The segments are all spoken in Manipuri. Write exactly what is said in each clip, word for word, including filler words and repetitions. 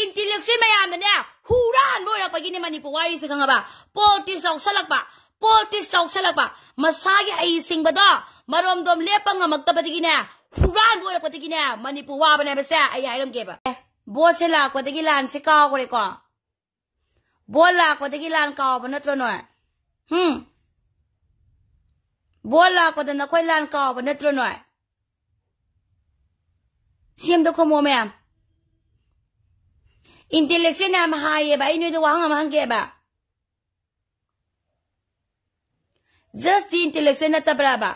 Intellectual ꯃꯌꯥꯝꯅꯅꯦ, ꯍꯨꯔꯥꯟꯕ ꯑꯣꯏꯔꯛꯄꯒꯤꯅꯦ ꯃꯅꯤꯄꯨꯔ ꯋꯥꯔꯤꯁꯦ, ꯈꯪꯉꯕ? Politics ꯆꯥꯎꯁꯜꯂꯛꯄ, politics ꯆꯥꯎꯁꯜꯂꯛꯄ, ꯃꯁꯥꯒꯤ ꯍꯩꯁꯤꯡꯕꯗꯣ ꯃꯔꯣꯝꯗꯣꯝ ꯂꯦꯞꯄ ꯉꯝꯃꯛꯇꯕꯗꯒꯤꯅꯦ, ꯍꯨꯔꯥꯟꯕ ꯑꯣꯏꯔꯛꯄꯗꯒꯤꯅꯦ ꯃꯅꯤꯄꯨꯔ ꯋꯥꯕꯅꯦ ꯍꯥꯏꯕꯁꯦ ꯑꯩ ꯍꯥꯏꯔꯝꯒꯦꯕ꯫ ꯑꯦ, ꯚꯣꯠꯁꯦ ꯂꯥꯛꯄꯗꯒꯤ ꯂꯥꯟꯁꯦ ꯀꯥꯎꯈ꯭ꯔꯦꯀꯣ? ꯚꯣꯠ ꯂꯥꯛꯄꯗꯒꯤ ꯂꯥꯟ ꯀꯥꯎꯕ ꯅꯠꯇ꯭ꯔꯣ ꯅꯣꯏ? ꯍꯨꯝ? ꯚꯣꯠ ꯂꯥꯛꯄꯗ ꯅꯈꯣꯏ ꯂꯥꯟ ꯀꯥꯎꯕ ꯅꯠꯇ꯭ꯔꯣ ꯅꯣꯏ? ꯁꯤ ꯑꯝꯇ ꯈꯨꯝꯃꯣ ꯃꯌꯥꯝ꯫ Intellectual ꯌꯥꯝ ꯍꯥꯏꯌꯦꯕ, ꯑꯩ ꯅꯣꯏꯗ ꯋꯥꯍꯪ ꯑꯃ ꯍꯪꯒꯦꯕ꯫ Judge T intellectual ꯅꯠꯇꯕ꯭ꯔꯥꯕ?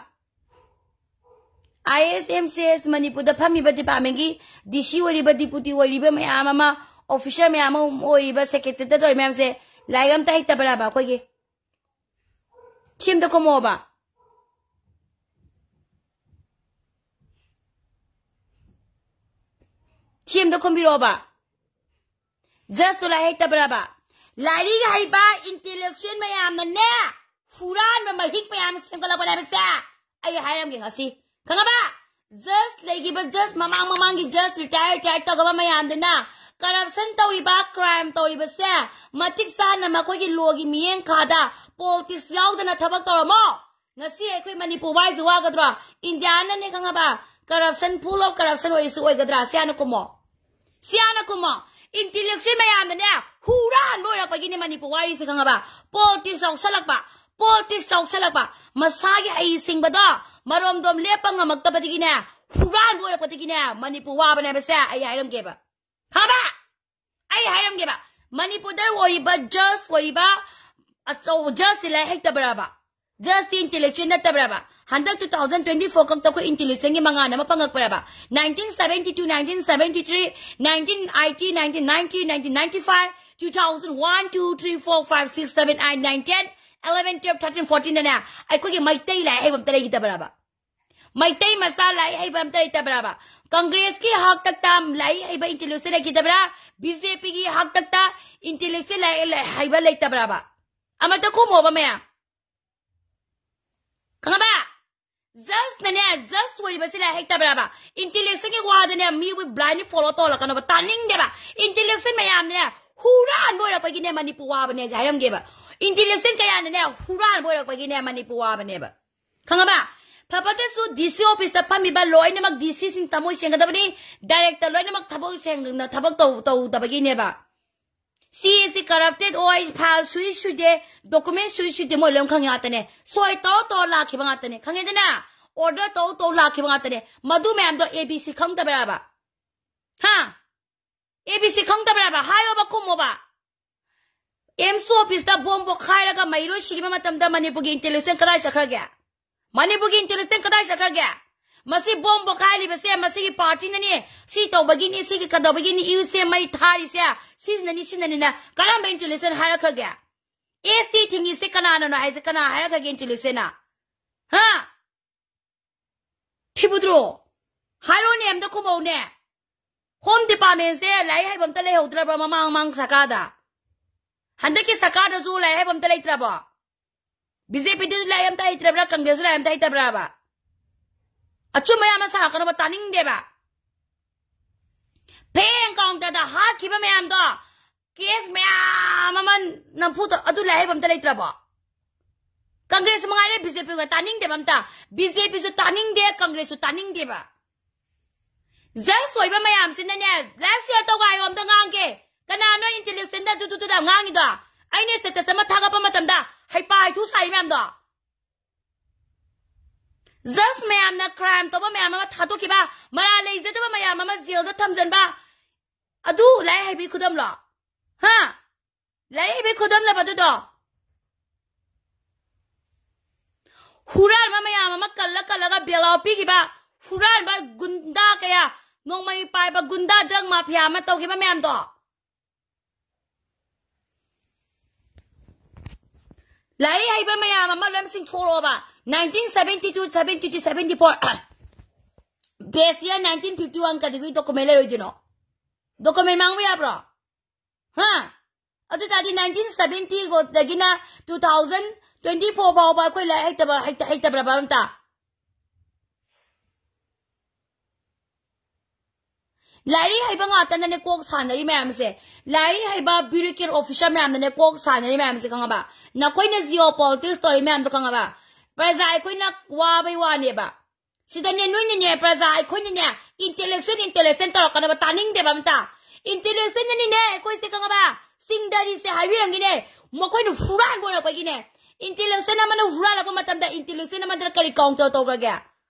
IAS, MCS, ꯃꯅꯤꯄꯨꯔꯗ ꯐꯝꯃꯤꯕ department ꯀꯤ DC ꯑꯣꯏꯔꯤꯕ, deputy ꯑꯣꯏꯔꯤꯕ ꯃꯌꯥꯝ ꯑꯃ, officer ꯃꯌꯥꯝ ꯑꯃ ꯑꯣꯏꯔꯤꯕ, secretary ꯇꯧꯔꯤ ꯃꯌꯥꯝꯁꯦ ꯂꯥꯏꯔꯤꯛ ꯑꯝꯇ ꯍꯩꯇꯕ꯭ꯔꯥꯕ ꯑꯩꯈꯣꯏꯒꯤ? ꯁꯤ ꯑꯝꯇ ꯈꯨꯝꯃꯛꯑꯣꯕ꯫ ꯁꯤ ꯑꯝꯇ ꯈꯨꯝꯕꯤꯔꯛꯑꯣꯕ꯫ Judge ꯇꯨ ꯂꯥꯏꯔꯤꯛ ꯍꯩꯇꯕ꯭ꯔꯕ? ꯂꯥꯏꯔꯤꯛ ꯍꯩꯕ intellectual ꯃꯌꯥꯝꯅꯅꯦ, ꯍꯨꯔꯥꯟꯕ ꯃꯍꯤꯛ ꯃꯌꯥꯝ ꯁꯦꯝꯒꯠꯂꯛꯄꯅꯦ ꯍꯥꯏꯕꯁꯦ ꯑꯩ ꯍꯥꯏꯔꯝꯒꯦ ꯉꯁꯤ꯫ ꯈꯪꯉꯕ? Judge ꯂꯩꯈꯤꯕ judge, ꯃꯃꯥꯡ ꯃꯃꯥꯡꯒꯤ judge, retire, retire ꯇꯧꯈ꯭ꯔꯕ ꯃꯌꯥꯝꯗꯨꯅ corruption ꯇꯧꯔꯤꯕ, crime ꯇꯧꯔꯤꯕꯁꯦ ꯃꯇꯤꯛ ꯆꯥꯅ ꯃꯈꯣꯏꯒꯤ law ꯒꯤ ꯃꯤꯠꯌꯦꯡꯈꯥꯗ politics ꯌꯥꯎꯗꯅ ꯊꯕꯛ ꯇꯧꯔꯝꯃꯣ꯫ ꯉꯁꯤ ꯑꯩꯈꯣꯏ ꯃꯅꯤꯄꯨꯔ ꯋꯥꯏꯁꯤ ꯋꯥꯒꯗ꯭ꯔꯣ? India ꯅꯅꯦ, ꯈꯪꯉꯕ? Corruption, full of corruption ꯑꯣꯏꯔꯤꯁꯤ ꯑꯣꯏꯒꯗ꯭ꯔꯥ? ꯁꯤ ꯍꯥꯟꯅ ꯈꯨꯝꯃꯣ꯫ ꯁꯤ ꯍꯥꯟꯅ ꯈꯨꯝꯃꯣ꯫ Intellectual ꯃꯌꯥꯝꯅꯅꯦ, ꯍꯨꯔꯥꯟꯕ ꯑꯣꯏꯔꯛꯄꯒꯤꯅꯦ ꯃꯅꯤꯄꯨꯔ ꯋꯥꯔꯤꯁꯦ, ꯈꯪꯉꯕ? Politics ꯆꯥꯎꯁꯜꯂꯛꯄ, politics ꯆꯥꯎꯁꯜꯂꯛꯄ, ꯃꯁꯥꯒꯤ ꯍꯩꯁꯤꯡꯕꯗꯣ ꯃꯔꯣꯝꯗꯣꯝ ꯂꯦꯞꯄ ꯉꯝꯃꯛꯇꯕꯗꯒꯤꯅꯦ, ꯍꯨꯔꯥꯟꯕ ꯑꯣꯏꯔꯛꯄꯗꯒꯤꯅꯦ ꯃꯅꯤꯄꯨꯔ ꯋꯥꯕꯅꯦ ꯍꯥꯏꯕꯁꯦ ꯑꯩ ꯍꯥꯏꯔꯝꯒꯦꯕ꯫ ꯈꯪꯉꯕ? ꯑꯩ ꯍꯥꯏꯔꯝꯒꯦꯕ, ꯃꯅꯤꯄꯨꯔꯗ ꯑꯣꯏꯔꯤꯕ judge ꯑꯣꯏꯔꯤꯕ ꯑꯆꯧꯕ judge ꯁꯤ ꯂꯥꯏꯔꯤꯛ ꯍꯩꯇꯕ꯭ꯔꯕ? Judge ꯁꯤ intellectual ꯅꯠꯇꯕ꯭ꯔꯕ? ꯍꯟꯗꯛ two thousand twenty four ꯈꯛꯇ ꯑꯩꯈꯣꯏ intellectual ꯒꯤ ꯃꯉꯥꯜ ꯑꯃ ꯐꯪꯉꯛꯄ꯭ꯔꯕ? Nineteen seventy two, nineteen seventy three, nineteen eighty, nineteen ninety, nineteen ninety five, two thousand one, two, three, four, five, six, seven, eight, nine, ten, eleven, twelve, thirteen, fourteen ꯗꯅꯦ ꯑꯩꯈꯣꯏꯒꯤ ꯃꯩꯇꯩ ꯂꯥꯏꯔꯤꯛ ꯍꯩꯕ ꯑꯝꯇ ꯂꯩꯈꯤꯗꯕ꯭ꯔꯕ? ꯃꯩꯇꯩ ꯃꯆꯥ ꯂꯥꯏꯔꯤꯛ ꯍꯩꯕ ꯑꯝꯇ ꯂꯩꯇꯕ꯭ꯔꯕ? Congress ꯀꯤ ꯍꯥꯛꯇꯛꯇ ꯂꯥꯏꯔꯤꯛ ꯍꯩꯕ intellectual ꯂꯩꯈꯤꯗꯕ꯭ꯔꯥ? BJP ꯒꯤ ꯍꯥꯛꯇꯛꯇ intellectual ꯂꯥꯏꯔꯤꯛ ꯍꯩꯕ ꯂꯩꯇꯕ꯭ꯔꯕ? ꯑꯃꯇ ꯈꯨꯝꯃꯣꯕ ꯃꯌꯥꯝ꯫ ꯈꯪꯉꯕ? Just ꯅꯅꯦ, just ꯑꯣꯏꯔꯤꯕꯁꯤ ꯂꯥꯏꯔꯤꯛ ꯍꯩꯇꯕ꯭ꯔꯕ? Intellectual ꯒꯤ ꯋꯥꯗꯅꯦ ꯃꯤꯕꯨ blind follow ꯇꯧꯍꯜꯂꯛꯀꯅꯣꯕ, ꯇꯥꯅꯤꯡꯗꯦꯕ꯫ Intellectual ꯃꯌꯥꯝꯅꯦ ꯍꯨꯔꯥꯟꯕ ꯑꯣꯏꯔꯛꯄꯒꯤꯅꯦ ꯃꯅꯤꯄꯨꯔ ꯋꯥꯕꯅꯦꯁꯦ ꯍꯥꯏꯔꯝꯒꯦꯕ꯫ Intellectual ꯀꯌꯥꯅꯅꯦ ꯍꯨꯔꯥꯟꯕ ꯑꯣꯏꯔꯛꯄꯒꯤꯅꯦ ꯃꯅꯤꯄꯨꯔ ꯋꯥꯕꯅꯦꯕ꯫ ꯈꯪꯉꯕ? ꯐꯕꯗꯁꯨ D C office ꯇ ꯐꯝꯃꯤꯕ ꯂꯣꯏꯅꯃꯛ D C ꯁꯤꯡ ꯊꯃꯣꯏ ꯁꯦꯡꯒꯗꯕꯅꯤ, director ꯂꯣꯏꯅꯃꯛ ꯊꯕꯛ ꯁꯦꯡꯅ ꯊꯕꯛ ꯇꯧ-, ꯇꯧꯗꯕꯒꯤꯅꯦꯕ꯫ ꯁꯤ ꯑꯁꯤ corrupted ꯑꯣꯏ, file ꯁꯨꯏ ꯁꯨꯏꯗꯦ, document ꯁꯨꯏ ꯁꯨꯏꯗꯦ, ꯃꯣꯏ ꯂꯣꯏꯅ ꯈꯪꯉꯤ ꯉꯥꯛꯇꯅꯦ꯫ ꯁꯣꯏ ꯇꯧ ꯇꯧ ꯂꯥꯛꯈꯤꯕ ꯉꯥꯛꯇꯅꯦ, ꯈꯪꯉꯦꯗꯅ? Order ꯇꯧ ꯇꯧ ꯂꯥꯛꯈꯤꯕ ꯉꯥꯛꯇꯅꯦ꯫ ꯃꯗꯨ ꯃꯌꯥꯝꯗꯣ A B C ꯈꯪꯗꯕ꯭ꯔꯕ? ꯍꯥ? A B C ꯈꯪꯗꯕ꯭ꯔꯕ? ꯍꯥꯏꯌꯣꯕ, ꯈꯨꯝꯃꯣꯕ꯫ AIIMS office ꯇ bomb ꯄꯣꯈꯥꯏꯔꯒ ꯃꯩꯔꯣꯏ ꯁꯤꯈꯤꯕ ꯃꯇꯝꯗ ꯃꯅꯤꯄꯨꯔꯒꯤ intelligence ꯀꯗꯥꯏ ꯆꯠꯈ꯭ꯔꯒꯦ? ꯃꯅꯤꯄꯨꯔꯒꯤ intelligence ꯀꯗꯥꯏ ꯆꯠꯈ꯭ꯔꯒꯦ? ꯃꯁꯤ bomb ꯄꯣꯈꯥꯏꯍꯜꯂꯤꯕꯁꯦ ꯃꯁꯤꯒꯤ party ꯅꯅꯤ, ꯁꯤ ꯇꯧꯕꯒꯤꯅꯤ, ꯁꯤꯒꯤ ꯀꯩꯗꯧꯕꯒꯤꯅꯤ, ꯏꯌꯨꯁꯦ ꯃꯩ ꯊꯥꯔꯤꯁꯦ, ꯁꯤꯁꯤꯅꯅꯤ, ꯁꯤꯅꯅꯤꯅ ꯀꯔꯝꯕ intelligence ꯍꯥꯏꯔꯛꯈ꯭ꯔꯒꯦ? S T ꯊꯤꯡꯉꯤꯁꯦ ꯀꯅꯥꯅꯅꯣ ꯍꯥꯏꯁꯦ ꯀꯅꯥ ꯍꯥꯏꯔꯛꯈ꯭ꯔꯒꯦ intelligence ꯅ? ꯍꯥ? ꯊꯤꯕꯨꯗ꯭ꯔꯣ? ꯍꯥꯏꯔꯣꯅꯦ, ꯑꯝꯇ ꯈꯨꯝꯃꯧꯅꯦ꯫ Home Department ꯁꯦ ꯂꯥꯏꯔꯤꯛ ꯍꯩꯕ ꯑꯝꯇ ꯂꯩꯍꯧꯗ꯭ꯔꯕ꯭ꯔꯥ ꯃꯃꯥꯡ ꯃꯃꯥꯡ ꯁꯔꯀꯥꯔꯗ? ꯍꯟꯗꯛꯀꯤ ꯁꯔꯀꯥꯔꯗꯁꯨ ꯂꯥꯏꯔꯤꯛ ꯍꯩꯕ ꯑꯝꯇ ꯂꯩꯇ꯭ꯔꯕꯣ? BJP ꯗꯁꯨ ꯂꯥꯏꯔꯤꯛ ꯑꯝꯇ ꯍꯩꯇ꯭ꯔꯕ꯭ꯔꯥ, Congress ꯁꯨ ꯂꯥꯏꯔꯤꯛ ꯑꯝꯇ ꯍꯩꯇꯕ꯭ꯔꯥꯕ? ꯑꯆꯨꯝꯕ ꯌꯥꯝꯅ ꯁꯥꯔꯛꯀꯅꯣꯕ, ꯇꯥꯅꯤꯡꯗꯦꯕ꯫ ꯐꯦꯡ ꯀꯥꯎꯟꯇꯔꯗ ꯍꯥꯠꯈꯤꯕ ꯃꯌꯥꯝꯗꯣ, case ꯃꯌꯥꯝ ꯑꯃ ꯅꯝꯐꯨꯗ, ꯑꯗꯨ ꯂꯥꯏꯔꯤꯛ ꯍꯩꯕ ꯑꯝꯇ ꯂꯩꯇ꯭ꯔꯕꯣ? Congress ꯃꯉꯥꯏꯔꯦ, BJP ꯒ ꯇꯥꯅꯤꯡꯗꯦꯕ ꯑꯝꯇ꯫ BJP ꯁꯨ ꯇꯥꯅꯤꯡꯗꯦ, Congress ꯁꯨ ꯇꯥꯅꯤꯡꯗꯦꯕ꯫ Just ꯑꯣꯏꯕ ꯃꯌꯥꯝꯁꯤꯅꯅꯦ, live share ꯇꯧꯒꯥꯏꯌꯣ, ꯑꯝꯇ ꯉꯥꯡꯒꯦ꯫ ꯀꯅꯥꯅꯣ intelligence ꯗ ꯗꯨ ꯗꯨ ꯗꯨ ꯗ ꯉꯥꯡꯉꯤꯗꯣ? ꯑꯩꯅ status ꯑꯃ ꯊꯥꯒꯠꯄ ꯃꯇꯝꯗ ꯍꯩꯄꯥ ꯍꯩꯊꯨ ꯁꯥꯔꯤ ꯃꯌꯥꯝꯗꯣ꯫ Just ꯃꯌꯥꯝꯅ crime ꯇꯧꯕ ꯃꯌꯥꯝ ꯑꯃ ꯊꯥꯗꯣꯛꯈꯤꯕ, ꯃꯔꯥꯜ ꯂꯩꯖꯗꯕ ꯃꯌꯥꯝ ꯑꯃ jail ꯗ ꯊꯝꯖꯟꯕ, ꯑꯗꯨ ꯂꯥꯏꯔꯤꯛ ꯍꯩꯕꯒꯤ ꯈꯨꯗꯝꯂꯣ? ꯍꯥ? ꯂꯥꯏꯔꯤꯛ ꯍꯩꯕꯒꯤ ꯈꯨꯗꯝꯂꯕ ꯑꯗꯨꯗꯣ? ꯍꯨꯔꯥꯟꯕ ꯃꯌꯥꯝ ꯑꯃ ꯀꯜꯂ ꯀꯜꯂꯒ bail out ꯄꯤꯈꯤꯕ, ꯍꯨꯔꯥꯟꯕ ꯒꯨꯟꯗꯥ ꯀꯌꯥ, ꯅꯣꯡꯃꯩ ꯄꯥꯏꯕ ꯒꯨꯟꯗꯥ drug mafia ꯑꯃ ꯇꯧꯈꯤꯕ ꯃꯌꯥꯝꯗꯣ꯫ ꯂꯥꯏꯔꯤꯛ ꯍꯩꯕ ꯃꯌꯥꯝ ꯑꯃ ꯂꯣꯏ ꯆꯤꯡꯊꯣꯔꯛꯑꯣꯕ꯫ Nineteen seventy two, seventy three, seventy four, base year nineteen fifty one ꯀꯗꯤꯒꯤ document ꯂꯩꯔꯣꯏꯗꯣꯏꯅꯣ? Document ꯃꯥꯡꯕ ꯌꯥꯕ꯭ꯔꯣ? ꯍꯥ? ꯑꯗꯨ ꯇꯥꯔꯗꯤ nineteen seventy ꯗꯒꯤꯅ two thousand twenty four ꯐꯥꯎꯕ ꯑꯩꯈꯣꯏ ꯂꯥꯏꯔꯤꯛ ꯍꯩꯇꯕ, ꯍꯩꯇ-, ꯍꯩꯇꯕ꯭ꯔꯕ ꯑꯝꯇ? ꯂꯥꯏꯔꯤꯛ ꯍꯩꯕ ꯉꯥꯛꯇꯅꯅꯦ ꯀꯣꯛ ꯁꯥꯟꯅꯔꯤ ꯃꯌꯥꯝꯁꯦ꯫ ꯂꯥꯏꯔꯤꯛ ꯍꯩꯕ bureaucrat officer ꯃꯌꯥꯝꯅꯅꯦ ꯀꯣꯛ ꯁꯥꯟꯅꯔꯤ ꯃꯌꯥꯝꯁꯦ, ꯈꯪꯉꯕ? ꯅꯈꯣꯏꯅ geopolitics ꯇꯧꯔꯤ ꯃꯌꯥꯝꯗꯣ, ꯈꯪꯉꯕ? ꯄ꯭ꯔꯖꯥ ꯑꯩꯈꯣꯏꯅ ꯋꯥꯕꯩ ꯋꯥꯅꯦꯕ꯫ ꯁꯤꯗꯅꯦ ꯅꯣꯏꯅꯅꯦ, ꯄ꯭ꯔꯖꯥ ꯑꯩꯈꯣꯏꯅꯅꯦ intellectual, intellectual ꯇꯧꯔꯛꯀꯅꯕ ꯇꯥꯅꯤꯡꯗꯦꯕ ꯑꯝꯇ꯫ Intellectualꯅꯅꯤꯅꯦ ꯑꯩꯈꯣꯏꯁꯦ, ꯈꯪꯉꯕ? ꯆꯤꯡꯗꯔꯤꯁꯦ ꯍꯥꯏꯕꯤꯔꯝꯒꯦꯅꯦ꯫ ꯃꯈꯣꯏꯅ ꯍꯨꯔꯥꯟꯕ ꯑꯣꯏꯔꯛꯄꯒꯤꯅꯦ꯫ Intellectual ꯑꯃꯅ ꯍꯨꯔꯥꯜꯂꯛꯄ ꯃꯇꯝꯗ intellectual ꯑꯃꯗꯅ ꯀꯔꯤ counter ꯇꯧꯈ꯭ꯔꯒꯦ?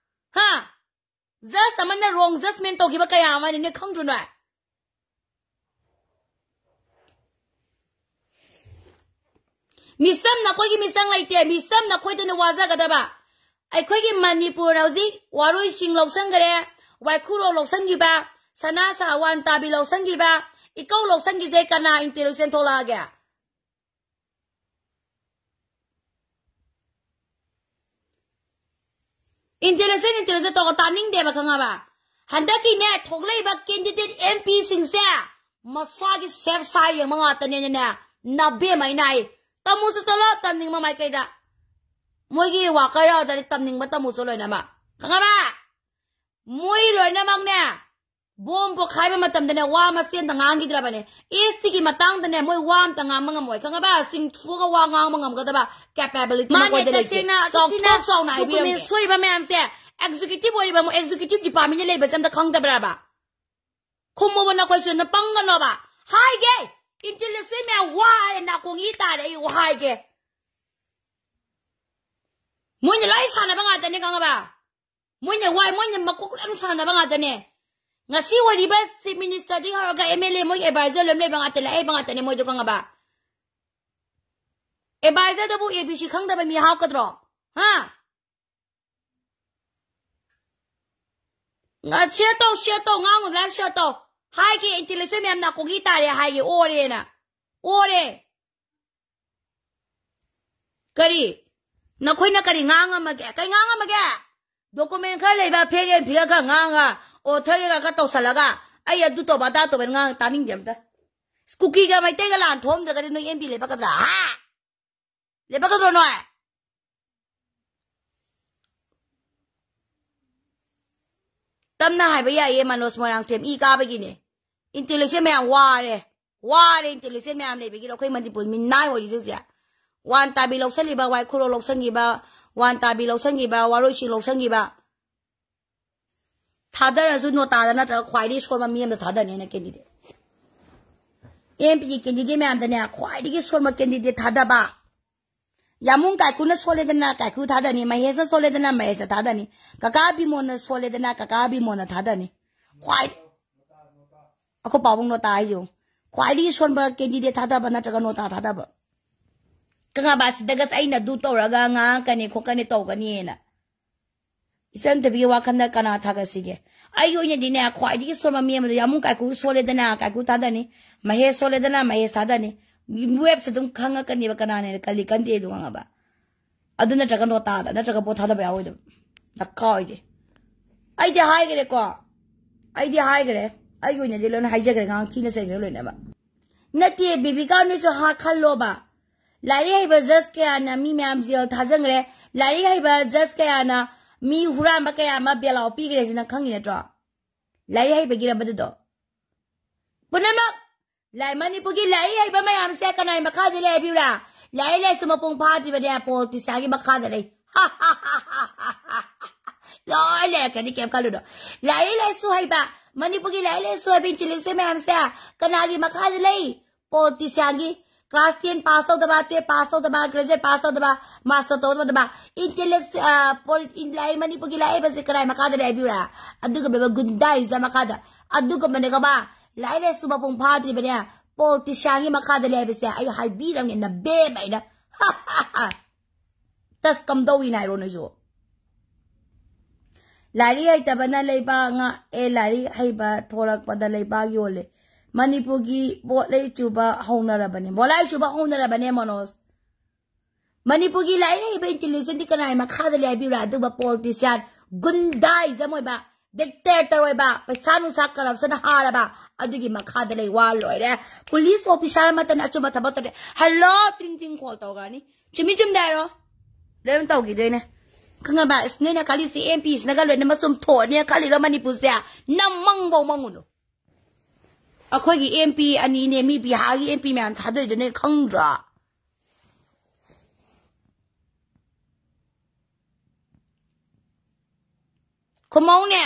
ꯍꯥ? Judge ꯑꯃꯅ wrong judgment ꯇꯧꯈꯤꯕ ꯀꯌꯥ ꯑꯃꯅꯤꯅꯦ, ꯈꯪꯗ꯭ꯔꯣ ꯅꯣꯏ? ꯃꯤꯆꯝ, ꯅꯈꯣꯏꯒꯤ ꯃꯤꯆꯪ ꯂꯩꯇꯦ꯫ ꯃꯤꯆꯝ, ꯅꯈꯣꯏꯗꯅ ꯋꯥꯖꯒꯗꯕ꯫ ꯑꯩꯈꯣꯏꯒꯤ ꯃꯅꯤꯄꯨꯔ ꯍꯧꯖꯤꯛ ꯋꯥꯔꯣꯏꯁꯤꯡ ꯂꯧꯁꯟꯈꯔꯦ, ꯋꯥꯏꯈꯨꯔꯣ ꯂꯧꯁꯟꯈꯤꯕ, ꯁꯅꯥ ꯁꯥꯋꯥꯟ ꯇꯥꯕꯤ ꯂꯧꯁꯟꯈꯤꯕ, ꯏꯀꯧ ꯂꯧꯁꯟꯈꯤꯁꯦ ꯀꯅꯥ intellectual ꯊꯣꯛꯂꯛꯑꯒꯦ? Intellectual, intellectual ꯇꯧꯔꯒ ꯇꯥꯅꯤꯡꯗꯦꯕ, ꯈꯪꯉꯕ? ꯍꯟꯗꯛꯀꯤꯅꯦ ꯊꯣꯛꯂꯛꯏꯕ candidate M P ꯁꯤꯡꯁꯦ ꯃꯁꯥꯒꯤ safe side ꯌꯦꯡꯕ ꯉꯥꯛꯇꯅꯦꯅꯅꯦ, ꯅꯕꯦꯝꯃ ꯑꯩꯅ ꯍꯥꯏ, ꯇꯝꯃꯨꯁꯨ ꯆꯠꯂꯣ ꯇꯝꯅꯤꯡꯕ ꯃꯥꯏꯀꯩꯗ꯫ ꯃꯣꯏꯒꯤ worker ꯌꯥꯎꯗ꯭ꯔꯗꯤ ꯇꯝꯅꯤꯡꯕ ꯇꯝꯃꯨꯁꯨ ꯂꯣꯏꯅꯃꯛ, ꯈꯪꯉꯕ? ꯃꯣꯏ ꯂꯣꯏꯅꯃꯛꯅꯦ ꯕꯣꯝ ꯄꯣꯈꯥꯏꯕ ꯃꯇꯝꯗꯅꯦ ꯋꯥ ꯃꯆꯦ ꯑꯝꯇ ꯉꯥꯡꯈꯤꯗ꯭ꯔꯕꯅꯦ꯫ S T ꯒꯤ ꯃꯇꯥꯡꯗꯅꯦ ꯃꯣꯏ ꯋꯥ ꯑꯝꯇ ꯉꯥꯡꯕ ꯉꯝꯃꯣꯏ, ꯈꯪꯉꯕ? ꯆꯤꯡꯊꯣꯛꯑꯒ ꯋꯥ ꯉꯥꯡꯕ ꯉꯝꯒꯗꯕ capability ꯃꯥꯅꯦ, ꯃꯈꯣꯏꯗ ꯂꯩꯇꯦ꯫ ꯇꯁꯦꯡꯅ, ꯆꯥꯎꯊꯣꯛ ꯇꯁꯦꯡꯅ ꯆꯥꯎꯅ ꯍꯥꯏꯕꯤꯔꯝꯒꯦ꯫ Document ꯁꯣꯏꯕ ꯃꯌꯥꯝꯁꯦ executive ꯑꯣꯏꯔꯤꯕ, executive department ꯂꯩꯕꯁꯦ ꯑꯝꯇ ꯈꯪꯗꯕ꯭ꯔꯕ? ꯈꯨꯝꯃꯣꯕ ꯅꯈꯣꯏꯁꯨ, ꯅ ꯄꯪꯒꯅꯣꯕ꯫ ꯍꯥꯏꯒꯦ, intellectual ꯃꯌꯥꯝ ꯋꯥꯔꯦ, ꯅꯥꯀꯣꯡ ꯏ ꯇꯥꯔꯦ, ꯑꯩ ꯍꯥꯏꯒꯦ꯫ ꯃꯣꯏꯅ ꯂꯣꯏ ꯁꯥꯟꯅꯕ ꯉꯥꯛꯇꯅꯦ, ꯈꯪꯉꯕ? ꯃꯣꯏꯅ ꯋꯥꯏ, ꯃꯣꯏꯅ ꯃꯀꯣꯛ ꯂꯣꯏ ꯁꯥꯟꯅꯕ ꯉꯥꯛꯇꯅꯦ꯫ ꯉꯁꯤ ꯑꯣꯏꯔꯤꯕ chief minister ꯗꯒꯤ ꯍꯧꯔꯒ M L A, ꯃꯣꯏ advisor ꯂꯣꯏ ꯂꯩꯕ ꯉꯥꯛꯇ, ꯂꯩꯕ ꯉꯥꯛꯇꯅꯦ ꯃꯣꯏꯗꯣ, ꯈꯪꯉꯕ? Advisor ꯗꯕꯨ A B C ꯈꯪꯗꯕ ꯃꯤ ꯍꯥꯞꯀꯗ꯭ꯔꯣ? ꯍꯥ? ꯉ-, share ꯇꯧ, share ꯇꯧ, ꯉꯥꯡꯉꯨ, live share ꯇꯧ꯫ ꯍꯥꯏꯒꯦ, intellectual ꯃꯌꯥꯝ ꯅꯥꯀꯣꯡꯒꯤ ꯇꯥꯔꯦ ꯍꯥꯏꯒꯦ, ꯑꯣꯔꯦꯅ꯫ ꯑꯣꯔꯦ꯫ ꯀꯔꯤ? ꯅꯈꯣꯏꯅ ꯀꯔꯤ ꯉꯥꯡꯉꯝꯃꯒꯦ? ꯀꯩ ꯉꯥꯡꯉꯝꯃꯒꯦ? Document ꯈꯔ ꯂꯩꯕ, fake and figure ꯈꯔ ꯉꯥꯡꯉ, author ꯈꯔ ꯇꯧꯁꯜꯂꯒ, ꯑꯩ ꯑꯗꯨ ꯇꯧꯕ, ꯑꯗꯥ ꯇꯧꯕ ꯉꯥꯡ ꯇꯥꯅꯤꯡꯗꯦ ꯑꯝꯇ꯫ ꯀꯨꯀꯤꯒ ꯃꯩꯇꯩꯒ ꯂꯥꯟ ꯊꯣꯛꯑꯝꯗ꯭ꯔꯒꯗꯤ ꯅꯣꯏ M P ꯂꯩꯕ ꯀꯗ꯭ꯔꯥ? ꯍꯥ? ꯂꯦꯞꯄꯛꯀꯗ꯭ꯔꯣ ꯅꯣꯏ? ꯁꯝꯅ ꯍꯥꯏꯕ ꯌꯥꯏꯌꯦ, ꯃꯅꯣꯖ ꯃꯣꯏꯔꯥꯡꯊꯦꯝ ꯏ ꯀꯥꯕꯒꯤꯅꯦ꯫ Intellectual ꯃꯌꯥꯝ ꯋꯥꯔꯦ꯫ ꯋꯥꯔꯦ, intellectual ꯃꯌꯥꯝ ꯂꯩꯕꯒꯤꯔꯣ ꯑꯩꯈꯣꯏ ꯃꯅꯤꯄꯨꯔ ꯃꯤ ꯅꯥꯏ ꯑꯣꯏꯔꯤꯁꯦ ꯍꯧꯖꯤꯛ? ꯋꯥꯟ ꯇꯥꯕꯤ ꯂꯧꯁꯜꯂꯤꯕ, ꯋꯥꯏꯈꯨꯔꯣ ꯂꯧꯁꯟꯈꯤꯕ, ꯋꯥꯟ ꯇꯥꯕꯤ ꯂꯧꯁꯟꯈꯤꯕ, ꯋꯥꯔꯣꯏꯁꯤ ꯂꯧꯁꯟꯈꯤꯕ꯫ ꯊꯥꯗꯔꯁꯨ ꯅꯣꯇꯥꯗ ꯅꯠꯇ꯭ꯔꯒ ꯈ꯭ꯋꯥꯏꯗꯒꯤ ꯁꯣꯟꯕ ꯃꯤ ꯑꯃꯗ ꯊꯥꯗꯅꯤ ꯑꯩꯅ candidate꯫ M P ꯒꯤ candidate ꯃꯌꯥꯝꯗꯅꯦ ꯈ꯭ꯋꯥꯏꯗꯒꯤ ꯁꯣꯟꯕ candidate ꯊꯥꯗꯕ꯫ ꯌꯥꯃꯨꯡ ꯀꯥꯏꯀꯨꯅ ꯁꯣꯜꯂꯦꯗꯅ ꯀꯥꯏꯀꯨ ꯊꯥꯗꯅꯤ, ꯃꯍꯦꯁꯅ ꯁꯣꯜꯂꯦꯗꯅ ꯃꯍꯦꯁꯇ ꯊꯥꯗꯅꯤ, ꯀꯀꯥ ꯕꯤꯃꯣꯟꯅ ꯁꯣꯜꯂꯦꯗꯅ ꯀꯀꯥ ꯕꯤꯃꯣꯟꯅ ꯊꯥꯗꯅꯤ꯫ ꯈ꯭ꯋꯥꯏ ꯑꯩꯈꯣꯏ ꯄꯥꯕꯨꯡ ꯅꯣꯇꯥ ꯍꯥꯏꯁꯦ ꯌꯦꯡꯉꯨ꯫ ꯈ꯭ꯋꯥꯏꯗꯒꯤ ꯁꯣꯟꯕ candidate ꯊꯥꯗꯕ ꯅꯠꯇ꯭ꯔꯒ ꯅꯣꯇꯥ ꯊꯥꯗꯕ꯫ ꯀꯪꯉꯥꯕ ꯁꯤꯗꯒ ꯑꯩꯅ ꯑꯗꯨ ꯇꯧꯔꯒ ꯉꯥꯡꯉꯛꯀꯅꯤ ꯈꯣꯠꯀꯅꯤ ꯇꯧꯒꯅꯤꯅ꯫ ꯏꯆꯟ ꯊꯣꯏꯕꯤꯒꯤ ꯋꯥꯈꯜꯗ ꯀꯅꯥ ꯊꯥꯒꯠꯁꯤꯒꯦ? ꯑꯩꯒꯤ ꯑꯣꯏꯅꯗꯤꯅꯦ, ꯈ꯭ꯋꯥꯏꯗꯒꯤ ꯁꯣꯟꯕ ꯃꯤ ꯑꯃꯗ ꯌꯥꯃꯨꯡ ꯀꯥꯏꯀꯨ ꯁꯣꯜꯂꯦꯗꯅ ꯀꯥꯏꯀꯨ ꯊꯥꯗꯅꯤ, ꯃꯍꯦꯁ ꯁꯣꯜꯂꯦꯗꯅ ꯃꯍꯦꯁ ꯊꯥꯗꯅꯤ꯫ Waves ꯑꯗꯨꯝ ꯈꯪꯉꯛꯀꯅꯦꯕ ꯀꯅꯥꯅ ꯍꯦꯟꯅ ꯀꯜꯂꯤ ꯀꯟꯗꯦ ꯑꯗꯨ ꯈꯪꯉꯕ? ꯑꯗꯨ ꯅꯠꯇ꯭ꯔꯒ ꯅꯣꯇꯥꯗ ꯅꯠꯇ꯭ꯔꯒ ꯚꯣꯠ ꯊꯥꯗꯕ ꯌꯥꯔꯣꯏꯗꯕ꯫ ꯗꯔꯀꯥꯔ ꯑꯣꯏꯗꯦ꯫ ꯑꯩꯗꯤ ꯍꯥꯏꯈ꯭ꯔꯦꯀꯣ꯫ ꯑꯩꯗꯤ ꯍꯥꯏꯈ꯭ꯔꯦ꯫ ꯑꯩꯒꯤ ꯑꯣꯏꯅꯗꯤ ꯂꯣꯏꯅ ꯍꯥꯏꯖꯈ꯭ꯔꯦ, ꯉꯥꯡ ꯊꯤꯅ ꯆꯩꯈ꯭ꯔꯦ ꯂꯣꯏꯅꯃꯛ꯫ ꯅꯠꯇꯦ, ꯕꯤꯕꯤꯀꯥ, ꯅꯣꯏꯁꯨ ꯍꯥ ꯈꯜꯂꯣꯕ꯫ ꯂꯥꯏꯔꯤꯛ ꯍꯩꯕ judge ꯀꯌꯥꯅ ꯃꯤ ꯃꯌꯥꯝ ꯖꯦꯜ ꯊꯥꯖꯟꯈ꯭ꯔꯦ꯫ ꯂꯥꯏꯔꯤꯛ ꯍꯩꯕ judge ꯀꯌꯥꯅ ꯃꯤ ꯍꯨꯔꯥꯟꯕ ꯀꯌꯥ ꯑꯃ bail out ꯄꯤꯈ꯭ꯔꯦꯁꯤ ꯅꯪ ꯈꯪꯉꯤ ꯅꯠꯇ꯭ꯔꯣ? ꯂꯥꯏꯔꯤꯛ ꯍꯩꯕꯒꯤꯔꯕ ꯑꯗꯨꯗꯣ? ꯄꯨꯝꯅꯃꯛ ꯂꯥꯏ-, ꯃꯅꯤꯄꯨꯔꯒꯤ ꯂꯥꯏꯔꯤꯛ ꯍꯩꯕ ꯃꯌꯥꯝꯁꯦ ꯀꯅꯥꯒꯤ ꯃꯈꯥꯗ ꯂꯩ ꯍꯥꯏꯕꯤꯌꯨꯔꯥ? ꯂꯥꯏꯔꯤꯛ ꯂꯥꯏꯁꯨ ꯃꯄꯨꯡ ꯐꯥꯗ꯭ꯔꯤꯕꯅꯦ, politicianꯒꯤ ꯃꯈꯥꯗ ꯂꯩ꯫ ꯂꯣꯏ ꯂꯩꯔꯛꯀꯅꯤ, ꯀꯩꯝ ꯈꯜꯂꯨꯅꯨ꯫ ꯂꯥꯏꯔꯤꯛ ꯂꯥꯏꯁꯨ ꯍꯩꯕ, ꯃꯅꯤꯄꯨꯔꯒꯤ ꯂꯥꯏꯔꯤꯛ ꯂꯥꯏꯁꯨ ꯍꯩꯕ intellectual ꯃꯌꯥꯝꯁꯦ ꯀꯅꯥꯒꯤ ꯃꯈꯥꯗ ꯂꯩ? Politicianꯒꯤ꯫ Class ten pass ꯇꯧꯗꯕ, twelve pass ꯇꯧꯗꯕ, graduate pass ꯇꯧꯗꯕ, master ꯇꯧꯗꯕ, intellect-, ꯑ, pol-, in-, ꯂꯥꯏꯔꯤꯛ, ꯃꯅꯤꯄꯨꯔꯒꯤ ꯂꯥꯏꯔꯤꯛ ꯍꯩꯕꯁꯦ ꯀꯅꯥꯏ ꯃꯈꯥꯗ ꯂꯩ ꯍꯥꯏꯕꯤꯌꯨꯔꯥ? ꯑꯗꯨꯒꯨꯝꯂꯕ ꯒꯨꯟꯗꯥꯏꯖ ꯃꯈꯥꯗ, ꯑꯗꯨꯒꯨꯝꯕꯅꯦ ꯈꯪꯕ? ꯂꯥꯏꯔꯤꯛ ꯂꯥꯏꯁꯨ ꯃꯄꯨꯡ ꯐꯥꯗ꯭ꯔꯤꯕꯅꯦ, politicianꯒꯤ ꯃꯈꯥꯗ ꯂꯩ ꯍꯥꯏꯕꯁꯦ ꯑꯩ ꯍꯥꯏꯕꯤꯔꯝꯒꯦ, ꯅꯕꯦꯝꯃ ꯑꯩꯅ꯫ ꯇꯁ ꯀꯝꯗꯧꯏꯅ ꯍꯥꯏꯔꯣ ꯅꯣꯏꯁꯨ? ꯂꯥꯏꯔꯤꯛ ꯍꯩꯇꯕꯅ ꯂꯩꯕꯥꯛ ꯉꯥꯛꯑꯦ, ꯂꯥꯏꯔꯤꯛ ꯍꯩꯕ ꯊꯣꯔꯛꯄꯗ ꯂꯩꯕꯥꯛ ꯌꯣꯜꯂꯦ꯫ ꯃꯅꯤꯄꯨꯔꯒꯤ ꯕꯣꯠꯂꯩ ꯆꯨꯕ ꯍꯧꯅꯔꯕꯅꯦ, ꯕꯣꯠꯂꯩ ꯆꯨꯕ ꯍꯧꯅꯔꯕꯅꯦ, ꯃꯣꯅꯣꯖ꯫ ꯃꯅꯤꯄꯨꯔꯒꯤ ꯂꯥꯏꯔꯤꯛ ꯍꯩꯕ intellectualꯗꯤ ꯀꯅꯥꯒꯤ ꯃꯈꯥꯗ ꯂꯩ ꯍꯥꯏꯕꯤꯌꯨꯔꯥ? ꯑꯗꯨꯒꯨꯝꯕ politician, ꯒꯨꯟꯗꯥꯏꯖꯝ ꯑꯣꯏꯕ, dictator ꯑꯣꯏꯕ, ꯄꯩꯁꯥ ꯅꯨꯡꯁꯥ corruption ꯍꯥꯔꯕ, ꯑꯗꯨꯒꯤ ꯃꯈꯥꯗ ꯂꯩ, ꯋꯥ ꯂꯣꯏꯔꯦ꯫ Police officer ꯑꯃꯠꯇꯅ ꯑꯆꯨꯝꯕ ꯊꯕꯛ ꯇꯧꯗꯦ꯫ Hello, ꯇ꯭ꯔꯤꯡ ꯇ꯭ꯔꯤꯡ call ꯇꯧꯔꯛꯑꯅꯤ꯫ ꯆꯨꯝꯃꯤ ꯆꯨꯝꯗꯦ ꯍꯥꯏꯔꯣ? ꯂꯣꯏꯅ ꯇꯧꯈꯤꯗꯣꯏꯅꯦ꯫ ꯈꯪꯉꯕ? ꯑꯁ, ꯅꯣꯏꯅ ꯈꯜꯂꯤꯁꯤ ꯑꯦꯝ ꯄꯤꯁꯤꯅꯒ ꯂꯣꯏꯅꯃꯛ ꯆꯨꯝꯊꯣꯛꯑꯅꯤ ꯈꯜꯂꯤꯔꯣ ꯃꯅꯤꯄꯨꯔꯁꯦ? ꯅꯝ ꯃꯪꯐꯧ ꯃꯪꯉꯨꯅꯨ꯫ ꯑꯩꯈꯣꯏꯒꯤ ꯑꯦꯝ ꯄꯤ ꯑꯅꯤꯅꯦ ꯃꯤ ꯕꯤꯍꯥꯔꯒꯤ ꯑꯦꯝ ꯄꯤ ꯃꯌꯥꯝ ꯊꯥꯗꯣꯏꯗꯨꯅꯦ, ꯈꯪꯗ꯭ꯔꯣ? ꯈꯨꯝꯃꯧꯅꯦ,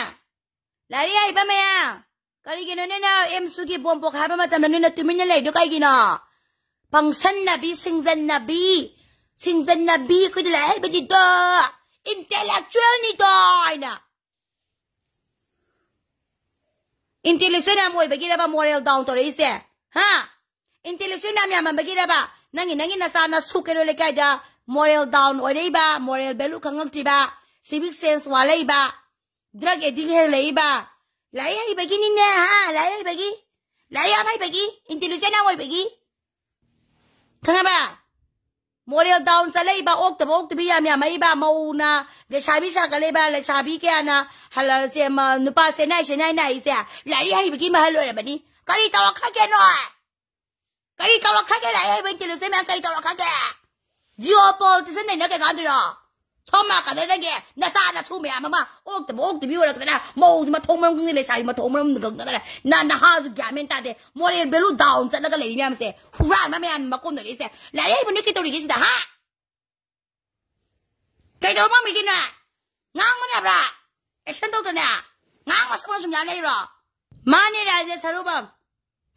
ꯂꯥꯏꯔꯤꯛ ꯍꯩꯕ ꯃꯌꯥꯝ, ꯀꯔꯤꯒꯤꯅꯣ ꯅꯣꯏꯅ ꯑꯦꯝꯁꯨꯒꯤ ꯕꯣꯝ ꯄꯣꯈꯥꯏꯕ ꯃꯇꯝꯗ ꯅꯣꯏꯅ ꯇꯨꯃꯤꯟꯅ ꯂꯩꯗꯣ ꯀꯩꯒꯤꯅꯣ? ꯄꯪꯁꯟꯅꯕꯤ, ꯁꯤꯡꯖꯟꯅꯕꯤ, ꯁꯤꯡꯖꯟꯅꯕꯤ, ꯑꯩꯈꯣꯏꯗꯤ ꯂꯥꯏꯔꯤꯛ ꯍꯩꯕꯗꯤꯗꯣ, ꯏꯟꯇꯦꯂꯦꯛꯆꯨꯋꯦꯜꯅꯤꯗꯣ ꯍꯥꯏꯅ꯫ ꯏꯟꯇꯦꯂꯤꯖꯦꯟ ꯌꯥꯝ ꯑꯣꯏꯕꯒꯤꯔꯕ ꯃꯣꯔꯦꯜ ꯗꯥꯎꯟ ꯇꯧꯔꯛꯏꯁꯦ? ꯍꯥ? ꯏꯟꯇꯦꯂꯤꯖꯦꯟ ꯌꯥꯝ ꯌꯥꯝꯃꯝꯕꯒꯤꯔꯕ ꯅꯪꯒꯤ, ꯅꯪꯒꯤ ꯅꯆꯥ ꯅꯁꯨ ꯀꯩꯔꯣꯜ ꯂꯩꯀꯥꯏꯗ ꯃꯣꯔꯦꯜ ꯗꯥꯎꯟ ꯑꯣꯏꯔꯛꯏꯕ, ꯃꯣꯔꯦꯜ ꯚꯦꯂꯨ ꯈꯪꯉꯛꯇ꯭ꯔꯤꯕ, ꯁꯤꯚꯤꯛ ꯁꯦꯟꯁ ꯋꯥꯠꯂꯛꯏꯕ, ꯗ꯭ꯔꯒ ꯑꯦꯗꯤꯛ ꯍꯦꯜꯂꯛꯏꯕ? ꯂꯥꯏꯔꯤꯛ ꯍꯩꯕꯒꯤꯅꯤꯅꯦ, ꯍꯥ? ꯂꯥꯏꯔꯤꯛ ꯍꯩꯕꯒꯤ, ꯂꯥꯏꯔꯤꯛ ꯌꯥꯝ ꯍꯩꯕꯒꯤ, ꯏꯟꯇꯦꯂꯤꯖꯦꯟ ꯌꯥꯝ ꯑꯣꯏꯕꯒꯤ, ꯈꯪꯉꯕ? ꯃꯣꯔꯦꯜ ꯗꯥꯎꯟ ꯆꯠꯂꯛꯏꯕ, ꯑꯣꯛꯇꯕ ꯑꯣꯛꯇꯕꯤ ꯌꯥꯝ ꯌꯥꯝꯃꯛꯏꯕ, ꯃꯧꯅ ꯂꯩꯁꯥꯕꯤ ꯁꯥꯒꯠꯂꯛꯏꯕ, ꯂꯩꯁꯥꯕꯤ ꯀꯌꯥꯅ ꯍꯜꯂ-, ꯁꯦ-, ꯃ-, ꯅꯨꯄꯥ ꯁꯦꯟꯅꯥꯏ ꯁꯦꯟꯅꯥꯏ ꯅꯥꯏꯁꯦ ꯂꯥꯏꯔꯤꯛ ꯍꯩꯕꯒꯤ ꯃꯍꯜ ꯑꯣꯏꯔꯕꯅꯤ꯫ ꯀꯔꯤ ꯇꯧꯔꯛꯈ꯭ꯔꯒꯦ ꯅꯣꯏ? ꯀꯔꯤ ꯇꯧꯔꯛꯈ꯭ꯔꯒꯦ? ꯂꯥꯏꯔꯤꯛ ꯍꯩꯕ ꯏꯟꯇꯦꯂꯤꯖꯦꯟ ꯃꯌꯥꯝ ꯀꯔꯤ ꯇꯧꯔꯛꯈ꯭ꯔꯒꯦ? ꯖꯤꯑꯣ ꯄꯣꯂꯤꯇꯤꯁꯤꯌꯟ ꯂꯩꯅ ꯀꯩ ꯀꯥꯟꯗꯣꯏꯅꯣ? ꯁꯣꯝ ꯅꯥꯀꯟꯗ ꯅꯪꯒꯤ ꯅꯆꯥ ꯅꯁꯨ ꯃꯌꯥꯝ ꯑꯃ ꯑꯣꯛꯇꯕ ꯑꯣꯛꯇꯕꯤ ꯑꯣꯏꯔꯛꯇꯅ ꯃꯧꯁꯤ ꯃꯊꯣꯡ ꯃꯔꯝ ꯈꯪꯗꯦ, ꯂꯩꯁꯥꯕꯤ ꯃꯊꯣꯡ ꯃꯔꯝ ꯈꯪꯗꯅ ꯅ-, ꯅꯍꯥꯁꯨ ꯒ꯭ꯌꯥꯟ ꯃꯦꯟ ꯇꯥꯗꯦ꯫ ꯃꯣꯔꯦꯜ ꯚꯦꯂꯨ ꯗꯥꯎꯟ ꯆꯠꯂꯒ ꯂꯩꯔꯤ ꯃꯌꯥꯝꯁꯦ, ꯍꯨꯔꯥꯟꯕ ꯃꯌꯥꯝ ꯃꯀꯣꯟꯗ ꯂꯩꯔꯤꯁꯦ꯫ ꯂꯥꯏꯔꯤꯛ ꯍꯩꯕ ꯅꯣꯏ ꯀꯩ ꯇꯧꯔꯤꯒꯦ ꯁꯤꯗ, ꯍꯥ? ꯀꯩ ꯇꯧꯔꯝꯃꯤꯒꯦ ꯅꯣꯏ? ꯉꯥꯡꯕꯅꯦ ꯍꯥꯏꯕ꯭ꯔꯥ? ꯑꯦꯛꯁꯟ ꯇꯧꯗꯅꯦ ꯉꯥꯡꯕ ꯁꯛꯄ ꯁꯨꯝ ꯌꯥ ꯂꯩꯔꯣ? ꯃꯥꯅꯦ ꯔꯥꯖꯦ ꯁꯔꯨꯕꯝ,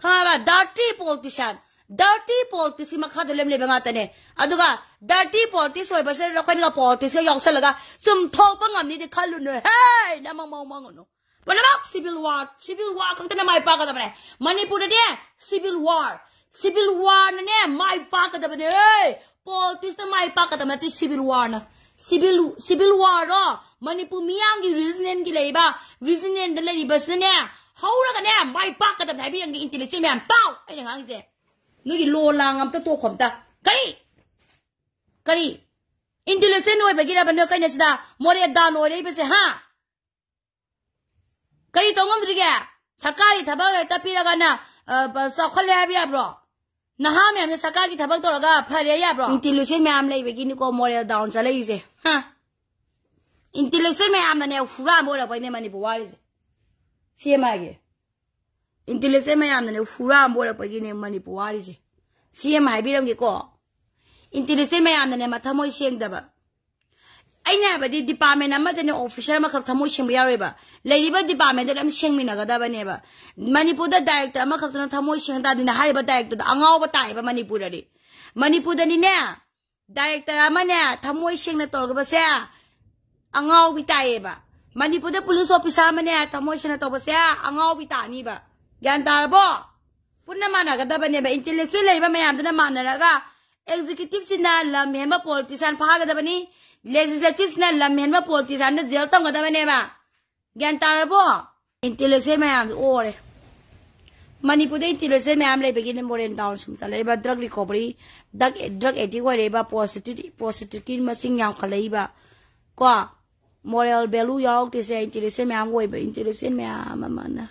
ꯈꯪꯉꯕ? ꯗꯔꯇꯤ ꯄꯣꯂꯤꯇꯤꯁꯤꯌꯟ, ꯗꯔꯇꯤ ꯄꯣꯂꯤꯇꯤꯛꯁꯀꯤ ꯃꯈꯥꯗ ꯂꯦꯝ ꯂꯩꯕ ꯉꯥꯛꯇꯅꯦ꯫ ꯑꯗꯨꯒ ꯗꯔꯇꯤ ꯄꯣꯂꯤꯇꯤꯛꯁ ꯑꯣꯏꯕꯁꯤꯗ ꯑꯩꯈꯣꯏꯅꯒ ꯄꯣꯂꯤꯇꯤꯛꯁꯀ ꯌꯥꯎꯁꯜꯂꯒ ꯁꯨꯝ ꯊꯣꯛꯄ ꯉꯝꯅꯤꯗꯤ ꯈꯜꯂꯨꯅꯨ꯫ ꯍꯦ, ꯅꯃꯪ ꯃꯪ ꯃꯪꯉꯨꯅꯨ꯫ ꯄꯨꯝꯅꯃꯛ ꯁꯤꯚꯤꯜ ꯋꯥꯔ, ꯁꯤꯚꯤꯜ ꯋꯥꯔ ꯈꯛꯇꯅ ꯃꯥꯏ ꯄꯥꯛꯀꯗꯕꯅꯦ꯫ ꯃꯅꯤꯄꯨꯔꯗꯅꯦ ꯁꯤꯚꯤꯜ ꯋꯥꯔ, ꯁꯤꯚꯤꯜ ꯋꯥꯔꯅꯅꯦ ꯃꯥꯏ ꯄꯥꯛꯀꯗꯕꯅꯦ꯫ ꯄꯣꯂꯤꯇꯤꯛꯁꯇ ꯃꯥꯏ ꯄꯥꯛꯀꯗꯕ ꯅꯠꯇꯦ ꯁꯤꯚꯤꯜ ꯋꯥꯔꯅ꯫ ꯁꯤꯚꯤꯜ, ꯁꯤꯚꯤꯜ ꯋꯥꯔꯗꯣ ꯃꯅꯤꯄꯨꯔ ꯃꯤꯌꯥꯝꯒꯤ ꯔꯤꯖꯅꯦꯜꯒꯤ ꯂꯩꯔꯤꯕ, ꯔꯤꯖꯅꯦꯜꯗ ꯂꯩꯔꯤꯕꯁꯤꯅꯅꯦ ꯍꯧꯔꯒꯅꯦ ꯃꯥꯏ ꯄꯥꯛꯀꯗꯕꯅꯦ ꯍꯥꯏꯕꯤꯔꯝꯒꯦ ꯏꯟꯇꯦꯂꯤꯖꯦꯟ ꯃꯌꯥꯝ꯫ ꯇꯥꯎ ꯑꯩꯅ ꯉꯥꯡꯉꯤꯁꯦ꯫ ꯅꯣꯏꯒꯤ ꯂꯣ ꯂꯥꯡ ꯑꯝꯇ ꯇꯣꯛꯈꯣ ꯑꯝꯇ꯫ ꯀꯔꯤ? ꯀꯔꯤ? ꯏꯟꯇꯦꯂꯤꯖꯦꯟ ꯑꯣꯏꯕꯒꯤꯔꯕ ꯅꯣꯏ ꯀꯩꯅ ꯁꯤꯗ ꯃꯣꯔꯦ ꯗꯥꯎꯟ ꯑꯣꯏꯔꯛꯏꯕꯁꯦ, ꯍꯥ? ꯀꯔꯤ ꯇꯧ ꯉꯝꯗ꯭ꯔꯤꯒꯦ? ꯁꯔꯀꯥꯔꯒꯤ ꯊꯕꯛ ꯍꯦꯛꯇ ꯄꯤꯔꯒꯅ, ꯑ, ꯕ-, ꯆꯥꯎꯈꯠꯂꯦ ꯍꯥꯏꯕ ꯌꯥꯕ꯭ꯔꯣ? ꯅꯍꯥ ꯃꯌꯥꯝꯁꯦ ꯁꯔꯀꯥꯔꯒꯤ ꯊꯕꯛ ꯇꯧꯔꯒ ꯐꯔꯦ ꯌꯥꯕ꯭ꯔꯣ? ꯏꯟꯇꯦꯂꯤꯖꯦꯟ ꯃꯌꯥꯝ ꯂꯩꯕꯒꯤꯅꯤꯀꯣ ꯃꯣꯔꯦꯜ ꯗꯥꯎꯟ ꯆꯠꯂꯛꯏꯁꯦ꯫ ꯍꯥ? Intellectual ꯃꯌꯥꯝꯅꯅꯦ ꯍꯨꯔꯥꯟꯕ ꯑꯣꯏꯔꯛꯄꯩꯅꯦ ꯃꯅꯤꯄꯨꯔ ꯋꯥꯔꯤꯁꯦ꯫ ꯁꯤ ꯑꯦꯝ ꯑꯥꯏꯒꯤ intellectual ꯃꯌꯥꯝꯅꯅꯦ ꯍꯨꯔꯥꯟꯕ ꯑꯣꯏꯔꯛꯄꯒꯤꯅꯦ ꯃꯅꯤꯄꯨꯔ ꯋꯥꯔꯤꯁꯦ꯫ ꯁꯤ ꯑꯦꯝ ꯍꯥꯏꯕꯤꯔꯝꯒꯦꯀꯣ, intellectual ꯃꯌꯥꯝꯅꯅꯦ ꯃꯊꯃꯣꯏ ꯁꯦꯡꯗꯕ꯫ ꯑꯩꯅ ꯍꯥꯏꯕꯗꯤ department ꯑꯃꯗꯅꯦ officer ꯑꯃꯈꯛ ꯊꯃꯣꯏ ꯁꯦꯡꯕ ꯌꯥꯎꯔꯣꯏꯕ꯫ ꯂꯩꯔꯤꯕ departmentꯗꯣ ꯂꯣꯏ ꯁꯦꯡꯃꯤꯟꯅꯒꯗꯕꯅꯦꯕ꯫ ꯃꯅꯤꯄꯨꯔꯗ director ꯑꯃꯈꯛꯇꯅ ꯊꯃꯣꯏ ꯁꯦꯡ ꯇꯥꯔꯗꯤꯅꯦ ꯍꯥꯏꯔꯤꯕ directorꯗꯣ ꯑꯉꯥꯎꯕ ꯇꯥꯏꯌꯦꯕ ꯃꯅꯤꯄꯨꯔꯗꯗꯤ꯫ ꯃꯅꯤꯄꯨꯔꯗꯅꯤꯅꯦ director ꯑꯃꯅꯦ ꯊꯃꯣꯏ ꯁꯦꯡꯅ ꯇꯧꯔꯒꯕꯁꯦ ꯑꯉꯥꯎꯕꯤ ꯇꯥꯏꯌꯦꯕ꯫ ꯃꯅꯤꯄꯨꯔꯗ police officer ꯑꯃꯅꯦ ꯊꯃꯣꯏ ꯁꯦꯡꯅ ꯇꯧꯕꯁꯦ ꯑꯉꯥꯎꯕꯤ ꯇꯥꯅꯤꯕ꯫ ꯒ꯭ꯌꯥꯟ ꯇꯥꯔꯕꯣ? ꯄꯨꯟꯅ ꯃꯥꯟꯅꯒꯗꯕꯅꯦꯕ꯫ Intellectual ꯂꯩꯔꯤꯕ ꯃꯌꯥꯝꯗꯨꯅ ꯃꯥꯟꯅꯔꯒ executiveꯁꯤꯅ ꯂꯝ ꯍꯦꯟꯕ politician ꯐꯥꯒꯗꯕꯅꯤ, legislativeꯁꯤꯅ ꯂꯝ ꯍꯦꯟꯕ politicianꯗ jail ꯇꯝꯒꯗꯕꯅꯦꯕ꯫ ꯒ꯭ꯌꯥꯟ ꯇꯥꯔꯕꯣ? Intellectual ꯃꯌꯥꯝꯗꯣ ꯑꯣꯔꯦ꯫ ꯃꯅꯤꯄꯨꯔꯗ intellectual ꯃꯌꯥꯝ ꯂꯩꯕꯒꯤꯅꯦ ꯃꯣꯔꯦꯟ town ꯁꯨꯝ ꯆꯠꯂꯛꯏꯕ, drug recovery, drug, drug addict ꯑꯣꯏꯔꯛꯏꯕ, prostitute, prostituteꯀꯤ ꯃꯁꯤꯡ ꯌꯥꯝꯈꯠꯂꯛꯏꯕ꯫ ꯀꯣ, moral value ꯌꯥꯎꯔꯛꯇ꯭ꯔꯤꯁꯦ intellectual ꯃꯌꯥꯝ ꯑꯣꯏꯕ, intellectual ꯃꯌꯥꯝ ꯑꯃꯅ꯫